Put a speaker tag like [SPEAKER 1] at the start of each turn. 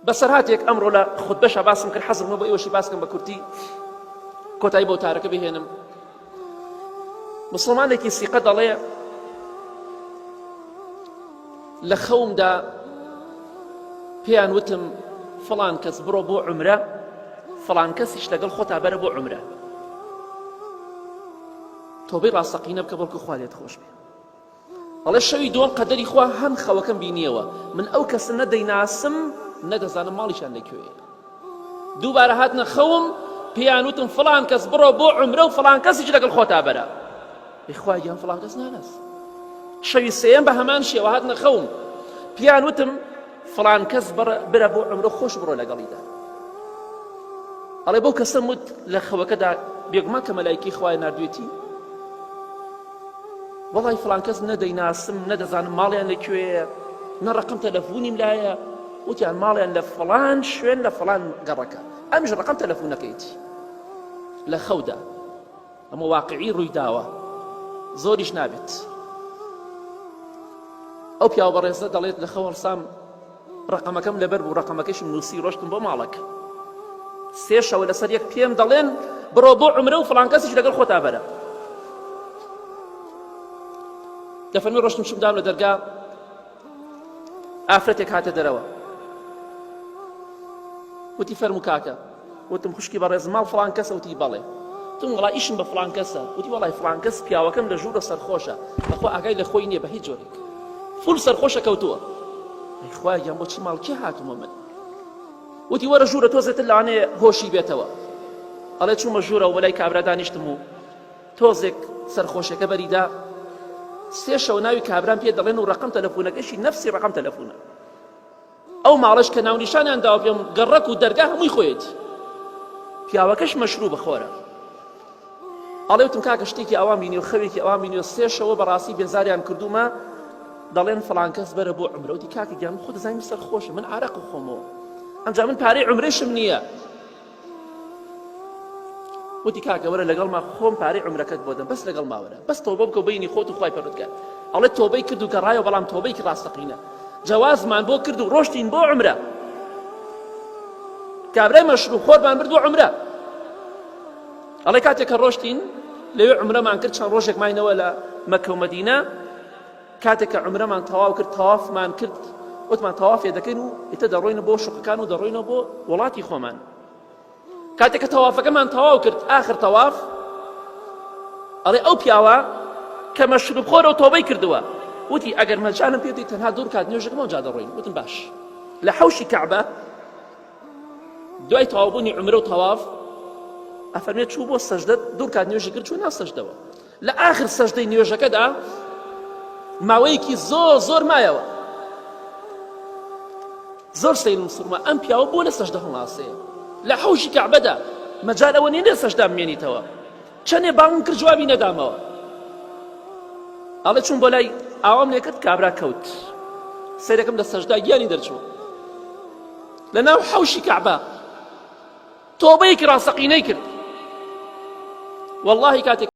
[SPEAKER 1] بەسەرهاتێک ئەمڕۆ لە خوتبەشا باسم کرد حەزم بۆ ئێوەشی باس کەم بە کورتی کۆتایی بۆ تارەکە بهێنم مسلمانێکی سیقە دەڵێ لە خەومدا پێیان وتم فڵان کەس بڕۆ بۆ عمرە فڵان کەسیش لەگەڵ خۆتا بەرە بۆ عمرە تۆبەی ڕاستەقینە بکە بەڵکو خوا لێت خۆش بێ ئەڵێ شەوی دووەم قەدەری خوا هەم خەوەکەم بینیەوە من ئەو کەسە نە دەیناسم نە دەزانم ماڵیشان لەکوێیە دووبارە هاتنە خەوم پێیان وتم فڵان کەس بڕۆ بۆ عمرە و فڵان کەسیش لەگەڵ خۆتا بەرە ئەی خوا گیان فڵان کەس ناناس شەوی سێیەم بە هەمان شێوە هاتنە خەوم پێیان وتم فڵان کەس برە بۆ عمرە خۆش بڕۆ لەگەڵیدا ئەڵێ بەو کەسەم وت لە خەوەکەدا بێگومان کە مەلایکی خوای ناردوێتی وەڵای فڵان کەس نە دەیناسم نە دەزانم ماڵیان لە کوێیە نە ڕقم تەلەفۆنیم لایە وتیان ماڵیان لە فڵان شوێن لە فڵان گەڕەکە ئەمیش ڕقم تەلەفۆنەکەیتی لە خەودا ئەمە واقعی ڕووی داوە زۆریش نابێت ئەو پیاوە بەڕێزە دەڵێت لە خەو هەڵسام ڕقەمەکەم لەبەر بوو ڕقەمەکەشم نووسی ڕۆشتم بۆ ماڵەکە سێ شەوە لەسەر یەک پێم دەڵێن بڕۆ بۆ عمرە و فڵان کەسیش لەگەڵ خۆتا بەرە دەفەرمی ڕۆشتم چوم دام لە دەرگا ئافرەتێک هاتە دەرەوە وتی فەرموو کاکە وتم خوشکی بەڕێز ماڵ فڵان کەسە وتی بەڵێ وتم وەڵا ئیشم بە فڵان کەسە وتی وەڵای فڵان کەس پیاوەکەم لە ژوورە سەرخۆشە بەخوا ئاگای لە خۆی نییە بە هیچ جۆرێک فول سەرخۆشە کەوتووە ئەی خوا گیان بۆچی ماڵ کێ هاتوومە من وتی وەرە ژوورە تۆزێتر لەوانەیە هۆشی بێتەوە ئەڵێ چوومە ژوورەوە بەلای کابرا دانیشتم و تۆزێک سەرخۆشەکە بەریدا سێ شەو ناوی کابرام پێ دەڵێن و ڕقم تەلەفۆنەکەشی نەفسی ڕقم تەلەفۆنە ئەو ماڵەش کە ناونیشانیان داوە پێم گەڕەک و دەرگا هەمووی خۆیەتی پیاوەکەش مەشروبە خۆرە ئەڵێ وتم کاکە شتێکی ئەوان بینی و خەوێکی ئەوان بینی و سێ شەوە بەڕاستی بێزاریان کردومە دەڵێن فڵان کەس بەرە بۆ عمرە وتی کاکە گیان من خۆ دەزانم سەر خۆشە من عارەق خۆمەوە ئەمجا من پارەی عمرەشم نییە وتی کاکە وەرە لەگەڵما خۆم پارەی عمرەکەت بۆ دەم بەس لەگەڵ ماوەرە بەس تۆبە بکە و بینی خۆت و خوای پەروەردگار ئەڵێ تۆبەی کرد و گەڕایەوە بەڵام تۆبەیەکی ڕاستەقینە جەوازمان بۆ کرد و ڕۆشتین بۆ عمرە کابرای مەشروب خۆرمان برد بۆ عمرە ئەڵێ کاتێک کە ڕۆشتین لەوێ عمرەمان کرد چەند ڕۆژێک ماینەوە لە مەکە و مەدینە کاتێک کە عمرەمان تەواو کرد تەوافمان کرد وتمان تەوافێ دەکەین و ئیتر دەڕۆینە بۆ شوقەکان و دەڕۆینەوە بۆ وڵاتی خۆمان کاتێک کە تەوافەکەمان تەواو کرد ئاخر تەواف ئەڵێ ئەو پیاوە کە مەشروب خۆرە و تۆبەی کردووە وتی ئەگەر مەجالم پێ بدەیت تەنها دوو ڕکات نوێژەکەم ئەوجا دەڕۆین وتم باش لە حەوشی کەعبە دوای تەواوبوونی عومرە و تەواف ئەفەرمێ چوو بۆ سەجدە دوو ڕکات نوێژی کرد چوو ناو سەجدەوە لە ئاخر سەجدەی نوێژەکەدا ماوەیەکی زۆر زۆر مایەوە زۆر سەیرم سوڕما ئەم پیاوە بۆ لە سەجدە هەڵناسێ لە حەوشی کەعبەدا مەجال ئەوە نییە لە سەجدا بمێنیتەوە چەندێ بانگم کرد جوابی نەدامەوە ئەڵێ چوون بۆ لای ئاوام لێ کرد کابرا کەوت سەیرەکەم لە سەجدا گیانی دەرچوو لە ناو حەوشی کەعبە تۆبەیەکی ڕاستەقینەی کرد واللهی کاتێک.